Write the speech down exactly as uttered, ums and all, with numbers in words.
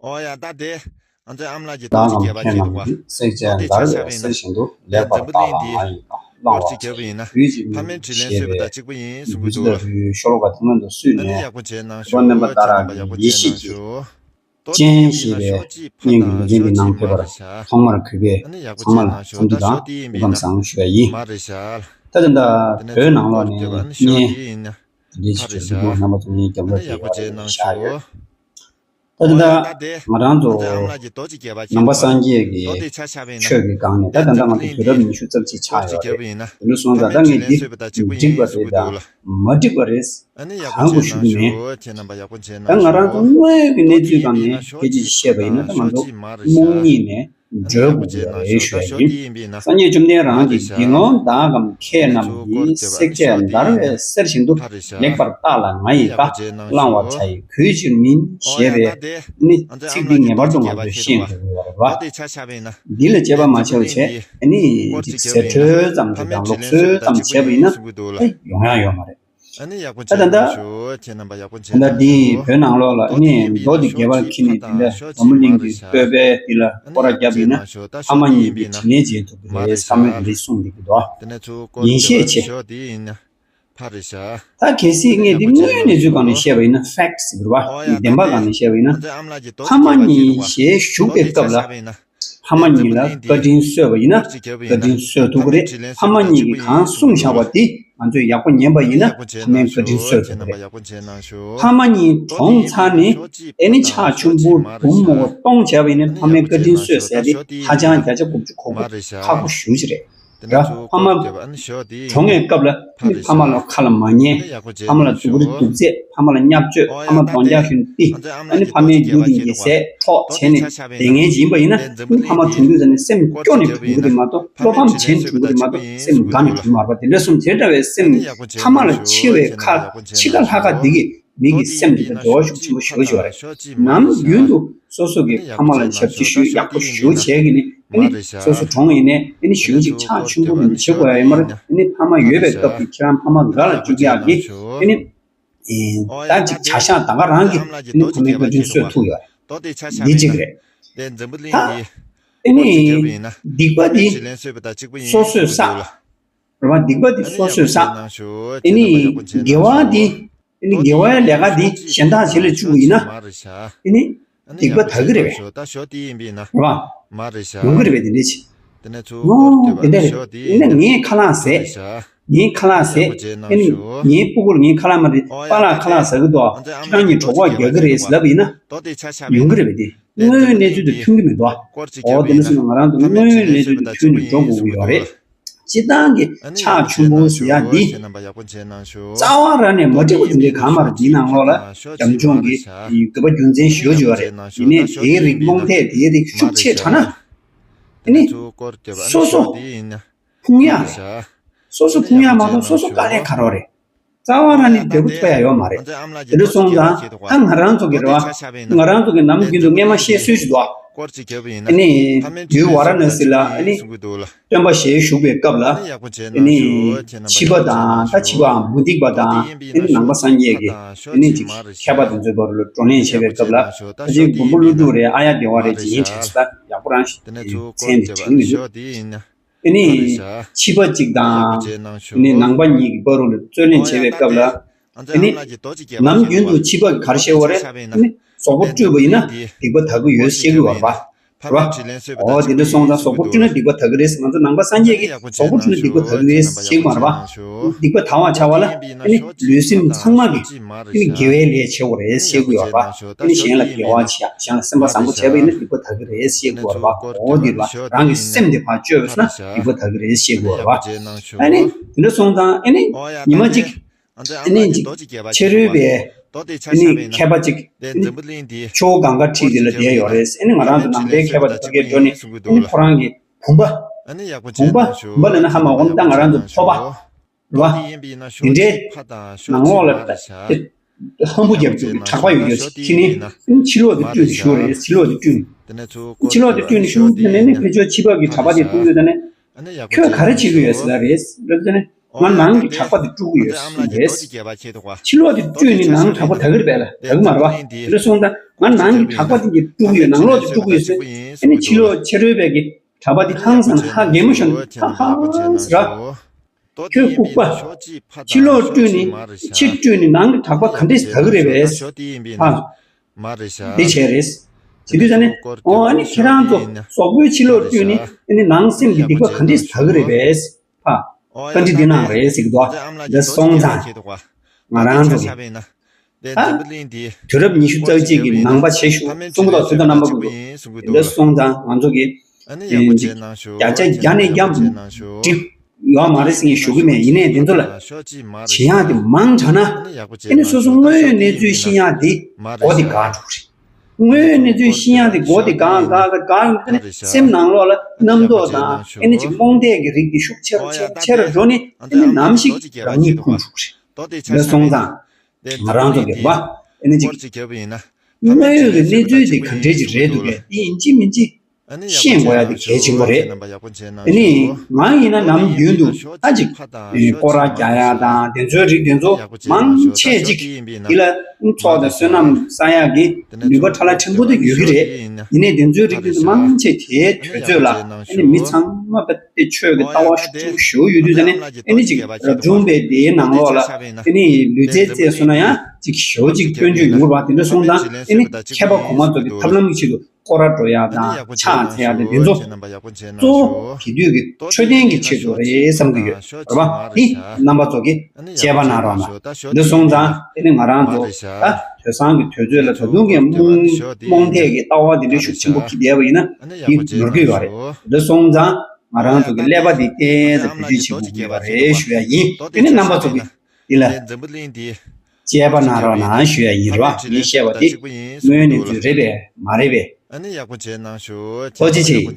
ཨོ་ཡ་ད་དེ། ཨ་ཚོའི་ཨ་མ་ལགས་ཀྱིས་རྡོ་རྗེ་བརྒྱད་པ་བྱས་འདུག་བ། རྡོ་དེ་ཆ་བཞག་པ་ཡིན་ན། རྡོ་དེ་འཛམ་བུ་གླིང་འདིའི་སྐོར་གྱི་རྒྱལ་པོ་ཡིན་ན། ཕ་མའི་དྲིན་ལན་གསོས་པ་དང་གཅིག་པ་ཡིན་གསུང་གི་འདུག་ལ། ཨ་ནི་ཡག་པོ་བྱས་གནང་ཤོག་ཨ་ཚོའི་ཨ་མ་ལགས་ཚང་མ་ཡག་པོ་བྱས་གནང་ཤོག་སྤྱན་ཞེས་པའི་སྙན་གྱི་ལེ་ཚན་འདི་ནང་ཕེབས་པར་ཚང་མར་གུས་པས་ཚང་མ་ལ་འཚམས་འདྲི་དང་སྐུ་ཁམས་བཟང་ཞུ་ཡ་ཡིན། ད་ལྟ་བོད་ནང་ལོགས་ནས་བརྙན་འདི་ཅིག་བྱུང་འདུག་རྣམ་པ་ཚོ་ངའི་རྒྱབ་ལོགས་ཀྱི་བར་བཞག་ཡོད། ད་ལྟ་ང་རང་ཚོ་ནང་པ་སངས་རྒྱས་ཀྱི་ཆོས་ཀྱི་སྒང་ནས་ད་ད་ལྟ་ང་ཚོ་དུས་རབས་ཉི་ཤུ་རྩ་གཅིག་ཆགས་ཡོད་རེད། དེ་འདྲ་སོང་ཙང་ད་ངས་འདི་འགྲིག་པ་རེད་དང་མ་འགྲིག་པ་རེད། གང་དགོས་ཞུ་གི་མེད། ད་ང་རང་ཚོ་དངོས་ཀྱི་གནས་ཚུལ་སྒང་ནས་སྐད་ཆ་བཤད་པ་ཡིན་ན་ད་ང་ཚོ་རྨོངས་གཉིད་ནས་སྒྲོལ་དགོས་ཀྱི་རེད་ཞུ་ཡ་ཡིན། སངས་རྒྱས་བཅོམ་ལྡན་རང་གིས་དགེ་སློང་དག་གམ་མཁས་རྣམས་ཀྱིས་བསྲེག་བཅད་འདར་བའི་གསེར་བཞིན་དུ་ལེགས་པར་བརྟགས་ལ་ང་ཡི་བཀའ་བླང་བར་བྱ་ཡི་གུས་ཕྱིར་མིན་ཞེས་པའི་ནི་ཚིག་འདི་ངེས་པར་དུ་ང་ཚོས་ཤེས་དགོས་ཀྱི་རེད་བ། འདི་ལ་དཔྱད་པ་མ་བྱས་པ་བྱས་ནི་ཅིག་ཟད་འགྲོའི་ཙམ་ཞིག་དང་ལུགས་སྲོལ་ཙམ་བྱས་པ་ཡིན་ན་ཡོང་ཡ་ཡོད་མ་རེད། ད་ད་ད། ད་ལྟ་འདི་བོད་ནང་ལོགས་ལ་ཨ་ནི་རྡོ་འདི་བརྒྱད་པར་འཁྱེར་ནས་འདི་འདྲ་འཛམ་བུ་གླིང་གི་སྟོད་པའི་འདི་ལ་སྐོར་ར་བརྒྱབ་ཡིན་ན་ཕ་མ་གཉིས་ཀྱི་དྲིན་ལན་འཇལ་ཐུབ་ཀྱི་རེད་བསམ་མོད་འདི་གསུངས་འདུག་གི་འདུག་ཡིན་ཤས་ཆེ། ད་གལ་སྲིད་ངས་འདི་དངོས་ཡོད་གནས་ཚུལ་སྒང་ནས་བཤད་པ་ཡིན་ན་ཕེག་ཟེར་གི་རེད་བ། བདེན་པ་སྒང་ནས་བཤད་པ་ཡིན་ན་ཕ་མ་གཉིས་ཞལ་བཞུགས་པའི་སྐབས་ལ། ཕ་མ་གཉིས་ལ་བཀའ་དྲིན་གསོས་པ་ཡིན་ན་བཀའ་དྲིན་གསོས་ཐུབ་ཀྱི་རེད། ཕ་མ་གཉིས་ཀྱིས་གང་གསུངས་བཞག་པ་དེ་ང་ཚོས་ཡག་པོ་ཉན་པ་ཡིན་ན་ཕ་མའི་བཀའ་དྲིན་གསོས་ཐུབ་ཀྱི་རེད། ཕ་མ་གཉིས་གྲོངས་ཚར་ནས་ཨེ་ནི་ཆགས་ཆུང་བུ་བུ་མོ་སྟོང་བྱས་པ་ཡིན་ན་ཕ་མའི་བཀའ་དྲིན་གསོས་ཟེར་དེ་ཧ་ཅང་བརྒྱ་ཆ་དགུ་བཅུ་གོ་དགུ་ཁག་པོ་ཞེ་པོ་ཅིག་རེད། ར་ཕ་མ་གྲོངས་པའི་སྐབས་ལ་ནི་ཕ་མ་ལ་ཁ་ལ་མ་ཉན། ཕ་མ་ལ་སྡུག་རུས་སྡུག་ཚད། ཕ་མ་ལ་བརྙས་བཅོས། ཕ་མ་གདོང་རྒྱག་ཤུན་ཏི། ཨ་ནི་ཕ་མའི་རྒྱུ་དེ་ཉེས་ཟད་འཕྲོག་བྱས་ནས་བསྡད་མཁན་ཅིག་ཡིན་པ་ཡིན་ན་ནི་ཕ་མ་གྲོངས་དུས་ཙ་ནས་སེམས་སྐྱོ་ནས་གྲོངས་ཀྱི་རེད་མ་གཏོགས་བློ་ཕམ་བྱས་ནས་གྲོངས་ཀྱི་རེད་མ་གཏོགས་སེམས་དགའ་ནས་གྲོངས་མ་རེད་པ། དེ་འདྲ་སོང་ཙང་དེ་འདྲ་བའི་སེམས་ཕ་མ་ལ་འཆི་བའི་ཁ་འཆི་ཁ་ལྷག་ཁ་འདི་གི་མི་གི་སེམས་དེ་དང་འབྲེལ་བ་ཤུགས་ཆེན་པོ་ཞེ་པོ་ཅིག་ཡོད་རེད། ནམ་རྒྱུན་དུ་སོ་སོ་གི་ཕ་མ་ལ་ཞབས་ཕྱི་ཞུ་ཡག་པོ་ཞུ་བྱས་ཀྱི་ནི་ཨ་ནི་སོ་སོ་གྲོངས་ཡིན་ནའི་ཨ་ནི་ཞུ་ཅིག་ཆགས་ཆུང་པོ་མི་བྱེད་དགོས་ཡ་ཡོད་མ་རེད། ཨ་ནི་ཕ་མ་ཡོད་པའི་སྐབས་ཀྱི་ཁྱེད་རང་ཕ་མ་དགའ་ལ་བཅུག་ཡག་གི་ཨ་ནི་ད་ཅིག་བྱ་ཤག་ད་ག་རང་གི་ཨ་ནི་ཕ་མའི་བཀའ་དྲིན་གསོས་ཐུབ་ཡོད་རེད། འདི་གཅིག་རེད། ད་ཨ་ནི་སྡིག་པ་འདི་སོ་སོས་བསགས། རེད་བ། སྡིག་པ་འདི་སོ་སོས་བསགས། ཨེ་ནི་དགེ་བ་འདི་ཨེ་ནི་དགེ་བའི་ལས་ཀ་འདི་གཞན་དག་བྱེད་ལ་བཅུག་པ་ཡིན་ན་ཨེ་ནི་སྡིག་པ་དག་གི་རེད་པས། རེད་བ། ཡོང་གི་རེད་པས་དེ་འདྲ་ཅིག་ཨོ་དེ་འདྲ་རེད། ཡིན་ན་ངས་ཁ་ལག་བཟས། ངས་ཁ་ལག་བཟས། ཨེ་ནི་ངའི་སྤུ་གུ་ལ་ངས་ཁ་ལག་མ་རེད་པཱ་ལགས་ཁ་ལག་ཟ་གི་འདུག་ཁྱེད་རང་གཉིས་གྲོད་ཁོག་རྒྱག་གི་རེད་ལབ་པ་ཡིན་ན་ཡོང་གི་རེད་པས་དེ། དངོས་ཡོད་གནས་ཚུལ་དང་མཐུན་གྱི་མི་འདུག་ཨོ་དེ་འདྲ་སོང་ན་ང་རང་ཚོ་དངོས་ཡོད་གནས་ཚུལ་དང་མཐུན་ནས་འགྲོ་དགོས་ཀྱི་ཡོད་རེད། སྤྱིར་བཏང་གི་ཕྱག་ཆུང་པོ་ཟེར་ཡ་འདི་རྩ་བ་རང་ནས་མ་འགྲིག་པ་དེ་འདྲའི་གང་མ་རེད། འདིའི་ནང་ལོགས་ལ་རྒྱབ་ལྗོངས་ཀྱི་དགོས་པ་རྒྱུ་མཚན་ཞེ་པོ་ཅིག་ཡོད་རེད། ཡིན་ནའི་དེའི་རིགས་རྨོངས་དད་དེའི་རིགས་ཤུགས་ཆེ་དྲགས་ན་ཨ་ནི་སོ་སོ་ཕུང་ཡག་རེད། སོ་སོ་ཕུང་ཡག་མ་གཏོགས་སོ་སོ་དཀའ་ལས་ཁག་པོ་རེད། རྩ་བ་རང་ནས་འབྲས་བུ་ཐོབ་ཡ་ཡོད་མ་རེད། དེ་འདྲ་སོང་ཙང་ད་ང་རང་ཚོ་གི་རེད་བ། ང་རང་ཚོ་གི་ནམ་རྒྱུན་དུ་སྔས་མ་བཤད་སྲོལ་ཞིག་འདུག་ཨ་ནི་དུས་ཝཱ་ར་ཎ་སི་ལ་ཨ་ནི་སྟོན་པ་ཞལ་བཞུགས་པའི་སྐབས་ལ་ཨ་ནི་ཕྱི་པ་དང་ད་ཕྱི་པའམ་མུ་སྟེགས་པ་དང་ཨ་ནི་ནང་པ་སངས་རྒྱས་ཀྱི་ཨ་ནི་ཅིག་མཁས་པ་དེ་ཚོའི་བར་ལ་བགྲོ་གླེང་བྱེད་པའི་སྐབས་ལ་ད་ཅིག་མགོན་པོ་ཀླུ་སྒྲུབ་རེད། ཨཱརྱ་དེ་ཝ་རེད། ཅིག་ཡིན་དྲན་སོང་། ད་ཡག་པོ་རང་མཚན་དེ་དྲན་གྱི་མི་འདུག་ཨ་ནི་ཕྱི་པ་གཅིག་དང་ཨ་ནི་ནང་པ་གཉིས་ཀྱི་བར་ལ་རྩོད་གླེང་བྱེད་པའི་སྐབས་ལ་ཨ་ནི་ནམ་རྒྱུན་དུ་ཕྱི་པ་གིས་ག་རེ་བཤད་པ་རེད། ཨ་ནི་གཟུགས་པོ་བཀྲུས་པ་ཡིན་ན་སྡིག་པ་དག་གི་ཡོད་བཤད་ཀྱི་ཡོད་རེད་པ། རེད་པ། འོ་དེ་འདྲ་སོང་ཙང་གཟུགས་པོ་བཀྲུས་ན་སྡིག་པ་དག་གི་རེད། ང་ཚོ་ནང་པ་སངས་རྒྱས་ཀྱིས་གཟུགས་པོ་བཀྲུས་ན་སྡིག་པ་དག་གི་རེད་བཤད་ཀྱི་མ་རེད་པ། སྡིག་པ་དག་པར་བྱ་བ་ལ་ཨ་ནི་ལུས་སེམས་ཚང་མ་གིས་ཨ་ནི་དགེ་བའི་ལས་བྱེད་དགོས་རེད་བཤད་ཀྱི་ཡོད་རེད་པ། ཨ་ནི་གཞན་ལ་དགེ་བ་བྱེད་ཡ་གཞན་ལ་སེམས་པ་བཟང་པོ་བྱས་པ་ཡིན་ན་སྡིག་པ་དག་གི་རེད་བཤད་ཀྱི་ཡོད་རེད་པ། འོ་དེ་རེད་པ། རང་གི་སེམས་དེ་ཕར་བཅོས་པ་ཡིན་ན་སྡིག་པ་དག་གི་རེད་བཤད་ཀྱི་ཡོད་རེད་པ། ཨ་ནི་དེ་འདྲ་སོང་ཙང་ཨ་ནི་ཉི་མ་གཅིག་ཨ་ནི་ཅིག་ཕྱི་རོལ་པའི་ཨ་ནི་མཁས་པ་ཅིག་ཨ་ནི་ཆུ་བོ་གངྒཱ་འཁྲིས་འདི་ལ་བསྡད་ཡོད་རེད། ཨ་ནི་ང་རང་ཚོ་ནང་པའི་མཁས་པ་དེ་ཕ་གིར་འགྲོ་ནས་ཨ་ནི་ཁོ་རང་གི་བུམ་པ། བུམ་པ་བུམ་པ་ལབ་ན་ཧ་མ་གོ་ན་ད་ང་རང་ཚོ་ཕོར་པ་རེད་པ། འདི་འདྲའི་ནང་ལོགས་ལ་ད་ཧམ་བུ་རྒྱབ་རྒྱུ་གི་གྲྭ་པ་ཡོད་རྒྱུ་ཞིག་ཁྱེར་ནས་ཨ་ནི་ཕྱི་ལོགས་དེ་བཀྲུས་ནས་བཞུགས་རེད། ཕྱི་ལོགས་དེ་བཀྲུས་ནས་ཕྱི་ལོགས་དེ་བཀྲུས་ནས་བཞུགས་ནས་ནི་ཕར་ཕྱོགས་ཕྱི་པ་གི་གྲྭ་པ་དེ་མཐོང་དུས་ད་ནི་ཁྱོད་ག་རེ་བྱེད་ཀྱི་ཡོད་ཟེར་ལབ་རེད། རེད་ད་ནི། ང་ནང་གི་གྲགས་པ་དེ་དཀྲུག་གི་ཡོད་ཟེར་གྱི་རེད། ཕྱི་ལོགས་དེ་བཀྲུས་ནས་ནང་གྲགས་པ་དག་གི་རེད་པས་ལ། དག་གི་མ་རེད་པ། དེ་འདྲ་སོང་ཙང་ང་ནང་གི་གྲགས་པ་དེ་གྱིས་དཀྲུག་གི་ཡོད། ནང་ལོགས་དེ་དཀྲུག་གི་ཡོད་ཟེར། ཨ་ནི་ཕྱི་ལོགས་ཕྱི་རོལ་པའི་གི་གྲགས་པ་དེ་ཧང་སང་ཧ་གད་མོ་ཤོར་ནས་ཧ་ཧ་ཟེར་ར། ཁྱོད་ལྐུགས་པ། ཕྱི་ལོགས་བཀྲུས་ནས་ཕྱི་བཀྲུས་ནས་ནང་གི་གྲགས་པ་ག་འདྲས་དག་གི་རེད་པས། ཧ། འདི་བྱས་རེད། བྱེད་དུས་ཙ་ནས་ཨོ་ཨ་ནི་ཁྱེད་རང་ཚོ་གཟུགས་པོའི་ཕྱི་ལོགས་བཀྲུས་ནས་ཨ་ནི་ནང་སེམས་ཀྱི་སྡིག་པ་ག་འདྲས་དག་གི་རེད་པས། ཧ། བཀའ་འདྲི་འདི་གནང་རེད་ཟེར་གྱི་འདུག་འདི་སོང་ཙང་ང་རང་ཚོ་གི་ཨ། དུས་རབས་ཉི་ཤུ་རྩ་གཅིག་གི་ནང་པ་བྱེད་ཤོག་གསུང་གི་འདུག་དུས་དང་རྣམ་པ་ཀུན་ཏུ། འདི་སོང་ཙང་ང་ཚོ་གི་ཨ་ནི་ཡག་པོ་བྱས་གནང་ཤོག་བརྒྱ་ཆ་བརྒྱ་ནས་བརྒྱ་འགྲིག་ཡོད་མ་རེད་ཟེར་ངས་ཞུ་གི་མེད། ཡིན་ནའི་འདི་ཚོ་ལ་བྱེད་ཡག་དེ་མང་དྲགས་ན་ཨ་ནི་སོ་སོ་དངོས་ཡོད་གནས་ཚུལ་ཤེས་ཡག་དེ་མགོ་དེ་འགག་འགྲོ་གི་རེད། དངོས་ཡོད་གནས་ཚུལ་ཤེས་ཡག་དེ་མགོ་དེ་འགག་འགག་འགག་འགག་ཡོང་དུས་ནས་སེམས་ནང་ལོགས་ལ་རྣམ་རྟོག་དང་ཨ་ནི་ཅིག་རྨོངས་དད་ཀྱི་རིགས་དེ་ཤུགས་ཆེ་རུ་ཆེ་ཆེ་རུ་འགྲོ་ནས་ཨ་ནི་ནམ་ཞིག་རང་ཉིད་ཁུངས་འཁྱུག་རེད། འདི་སོང་ཙང་ང་རང་ཚོ་གི་བ་ཨ་ནི་ཅིག་དངོས་ཡོད་ཀྱི་གནས་ཚུལ་དེ་ག་འདྲས་ཅིག་རེད་འདུག་གས། དེ་ཡིན་གཅིག་མིན་གཅིག་ཤེས་དགོས་ཡ་དེ་གལ་ཆེན་པོ་རེད། དེ་ནི་ང་ཡིན་ན་ནམ་རྒྱུན་དུ་ད་ཅིག་སྐོར་ར་རྒྱག་ཡ་དང་དེ་ཚོའི་རིགས་དེ་ཚོ་མང་ཆེ་ཅིག་འདི་ལ་ཚོགས་དང་བསོད་ནམས་བསགས་ཡག་གི་ནུས་པ་ཁྲ་ལ་ཕྲན་བུ་དེ་ཡོད་ཀྱི་རེད། ཡིན་ནའི་དེ་ཚོའི་རིགས་དེ་ཚོ་མང་ཆེ་དེའི་དུས་ཚོད་ལ་ཨ་ནི་མི་ཚང་མ་དཔེ་ཆོས་ཀྱི་ལྟ་བ་ཤུགས་ཆེན་པོ་ཞིག་ཡོད་དུས་ཙ་ནས་ཨ་ནི་ཅིག་རབ་བྱུང་པའི་དེའི་ནང་ལོགས་ལ་ཨ་ནི་ལུས་རྩལ་རྩེད་སོང་ན་ཡང་ཅིག་ཞེ་པོ་ཅིག་སྐྱོན་བརྗོད་ཡོང་གི་རེད་པ། དེ་འདྲ་སོང་ཙང་ཨ་ནི་མཁས་པ་གོང་མ་ཚོ་གི་ཐབས་ལམ་གྱི་ཆེད་དུ། སྐོར་ར་འགྲོ་ཡག་དང་ཕྱག་འཚལ་ཡག་དང་དེ་ཚོ་གཙོ་བོ་དེ་དུས་ཀྱི་འཕྲོད་བསྟེན་གྱི་ཆེད་དུ་རེད་བསམ་གྱི་ཡོད་རེད་པ། དེ་རྣམ་པ་ཚོ་གིས་དཔྱད་པ་གནང་རོགས་གནང་། འདི་སོང་ཙང་དེ་ནི་ང་རང་ཚོ་ད་དུས་སང་གི་དུས་ཚོད་ལ་ད་དུང་གི་རྨོངས་རྨོངས་དད་ཀྱི་ལྟ་བ་དེ་འདྲ་ཤུགས་ཆེན་པོ་འཁྱེར་བསྡད་པ་ཡིན་ན་འདི་ནོར་གྱི་ཡོད་རེད། འདི་སོང་ཙང་ང་རང་ཚོ་གི་ཀླད་པ་འདི་ཏོག་ཙམ་བེད་སྤྱོད་བྱེད་དགོས་ཀྱི་ཡོད་རེད་ཞུ་ཡག་ཡིན། དེ་ནི་རྣམ་པ་ཚོ་གིས་འདི་ལ། དཔྱད་པ་གནང་རོགས་གནང་ཞུ་ཡག་ཡིན་རོགས། ངས་བཤད་པ་དེ་དངོས་ཡོད་གནས་ཚུལ་རེད་པས་མ་རེད་པས། ཐུགས་རྗེ་ཆེ།